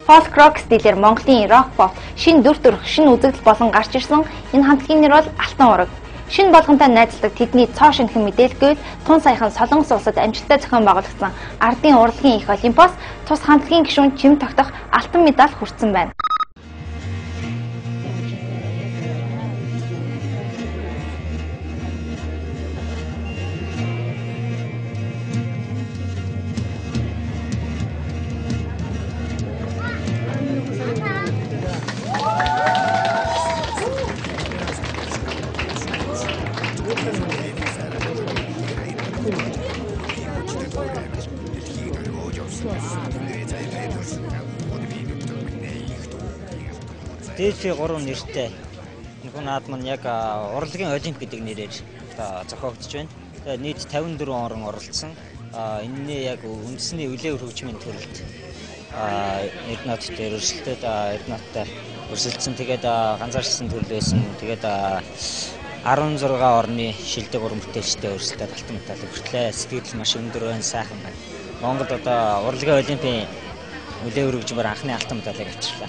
Folk rock стилээр Монголын rock pop шинэ дүр төрх, шинэ үзэгдэл болон гарч ирсэн энэ хамтлагийн нэр бол Алтан Ураг. Шинэ болгонтой найзалдаг тэдний цоо шинэхэн мэдээлэлгүй тун саяхан Солонгос улсад амжилттай зохион байгуулагдсан ардын урлагийн их олимпиас тус хамтлагийн гишүүн чим тогтох алтан медаль хүртсэн байна. Дэлфи 3 нэртэй нөхөн наадам нь яг урлагийн олимп гэдэг нэрээр одоо зохиогдож байна. Тэгээд нийт 54 орн оролцсон. Энэний яг үндэсний үлээвэр хөгжмийн төрөлд Эрдэнэт дээр өрсөлдөд Эрдэнэттэй өрсөлдсөн. Тэгээд ганцаарчсан төрөл байсан. Тэгээд 16 орны шилдэг уран бүтээлчтэй өрсөлдөд алтан медаль хүртлээ. Сэтгэл маш өндөр байна, сайхан байна. Монголд одоо урлагийн олимпийн үлээвэр хөгжмөөр анхны алтан медалийг авчирлаа.